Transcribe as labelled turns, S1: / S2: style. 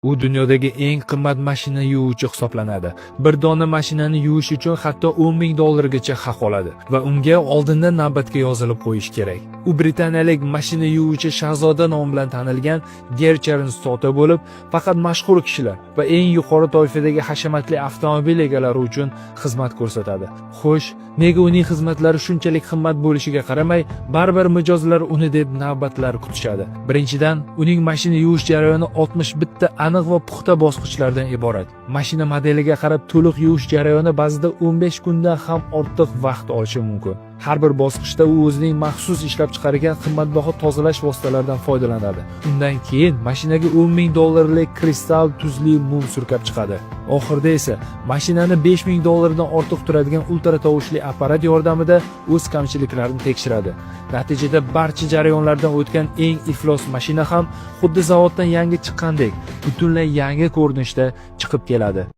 S1: U dunyodagi eng qimmat mashina yuvuvchi hisoblanadi. Bir dona mashinani yuvish uchun hatto 10 ming dollargacha haq oladi va unga oldindan navbatga yozilib qo'yish kerak. U britaniyalik mashina yuvuvchi shahzoda nomi bilan tanilgan Gerchern Stote bo'lib, faqat mashhur kishilar va eng yuqori toifadagi hashamatli avtomobil egalari uchun xizmat ko'rsatadi. Xo'sh, nega uning xizmatlari shunchalik qimmat bo'lishiga qaramay, baribir mijozlar uni deb navbatlar kutishadi? Birinchidan, uning mashina yuvish jarayoni 61 ta aniq va puxta bosqichlardan iborat. Mashina modeliga qarab to'liq yuvish jarayoni ba'zida 15 kundan ham ortiq vaqt olishi mumkin. Har bir bosqichda u o'zining maxsus ishlab chiqargan qimmatbaho tozalash vositalaridan foydalanadi. Undan keyin mashinaga 10 ming dollarlik kristal tuzli mum surkab chiqadi. Oxirida esa mashinani 5 ming dollardan ortiq turadigan ultra tovushli apparat yordamida o'z kamchiliklarini tekshiradi. Natijada barcha jarayonlardan o'tgan eng iflos mashina ham xuddi zavoddan yangi chiqqandek, butunlay yangi ko'rinishda chiqib keladi.